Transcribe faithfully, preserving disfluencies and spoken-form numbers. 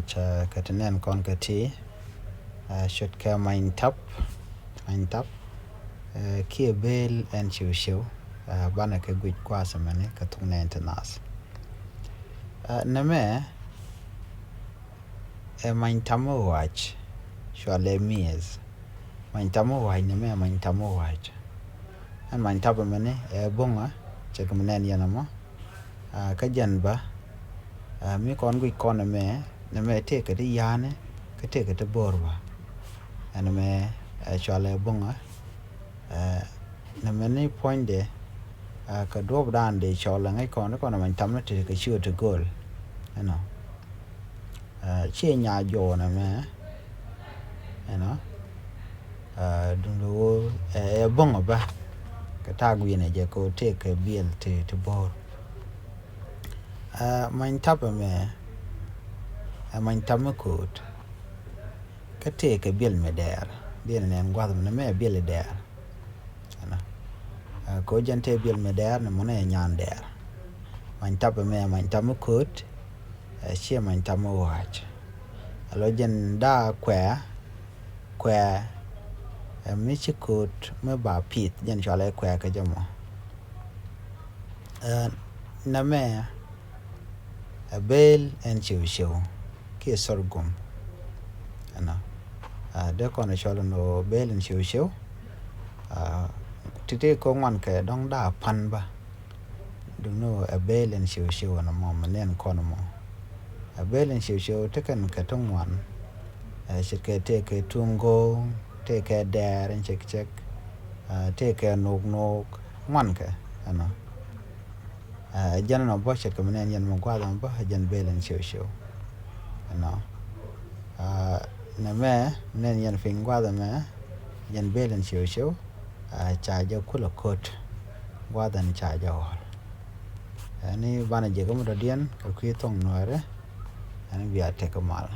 Ca kɛ ti nɛn kɔn kɛ ti, ah, ce̱tkɛ many tap, many tap, eh, kiɛ bel ɛn ciw ciw, ah, banɛ kɛ guic gua̱a̱th mɛni kɛ thuk nɛn ti naath. Ah, nɛmɛ ɛ many tap mi wac, cualɛ maize. Many tap mi wac, nɛmɛ ɛ many tap mi wac. Ɛn many tap mɛni ɛ bo̱ŋä, cɛ kɛ mi nɛn yɛn ɛmɔ. Ah, kä jɛn bä, ah, mi kɔn guic kɔn ɛmɛ, nɛmɛ tëëkɛ ti ya̱a̱ni, kä tëëkɛ ti bo̱o̱r bä. Ɛn ɛmɛ ɛ cualɛ bo̱ŋä, ah, nɛmɛ ni puɔ̱nydɛ, ah, kɛ duɔ̱ɔ̱pdan dee cɔl ɛ ŋäc kɔn, kɔn ɛ many tap ni ti kɛ ciö ti gööl. Ɛnɔ. Ah, ciɛ nya juɔk nɛmɛ, ɛnɔ. Ah, duundɛ ɣöö ɛ, ɛ bo̱ŋä bä kɛ ta̱a̱ gui̱nɛ jɛ kɛ ɣöö tëëkɛ biɛl ti, ti bo̱o̱r. Ah, many tap ɛmɛ ɛ many tap mi kööt. Kä tëëkɛ biɛl mi dɛɛr. Biɛl nɛn gua̱th mi nɛmɛ ɛ biɛl dɛɛr. Ɛnɔ. Ah, kɛ ɣöö jɛn tëë biɛl mi dɛɛr ni mɔnɛ ɛ nyan dɛɛr. Many tap ɛmɛ ɛ many tap mi kööt, ɛ ciɛ many tap mi wac. Alo jɛn da̱a̱ kuɛ̈ɛ̈, kuɛ̈ɛ̈, ɛ mi ci kööt mi ba pith, jɛn cualɛ kuɛ̈ɛ̈ kɛ jɛ mɔ. Ɛ, nɛmɛ ɛ bel ɛn ciw ciw kiɛ sorghum. Ɛnɔ. Ah, dee kɔn ɛ cɔl ɛn ɣöö bel ɛn ciw ciw. Ah, ti̱ti̱ kɛ ŋuan kɛ dɔ̱ŋ da̱a̱ pan bä. Duŋni ɣöö ɛ bel ɛn ciw ciw ɛn ɛmɔ mi nɛn kɔn ɛmɔ. Ɛ bel ɛn ciw ciw tekɛn kɛ ti ŋuan. Ɛ ce̱tkɛ tëëkɛ tuŋ go̱o̱ŋ, tëëkɛ dɛɛr ɛn cɛk cɛk. Ɛ tëëkɛ nok nok, ŋuan kɛ, ɛnɔ. Ɛ jɛn ɛnɔ bä ce̱tkɛ mi nɛn yɛn mi gua̱a̱th ɛmɔ bä, ɛ jɛn bel ɛn ciw ciw. Ɛnɔ. Ɛ nɛmɛ mi nɛn yɛn piny gua̱a̱th ɛmɛ, jɛn bel ɛn ciw ciw. Ɛ ca jɛ kulɛ kööt, gua̱a̱th ɛn ca jɛ ɣɔl. Ɛn i̱ banɛ jɛ kä mi dɔ̱diɛn kɛ kui̱ thok Nuäärɛ. Ɛn i̱ bia tekɛ mal.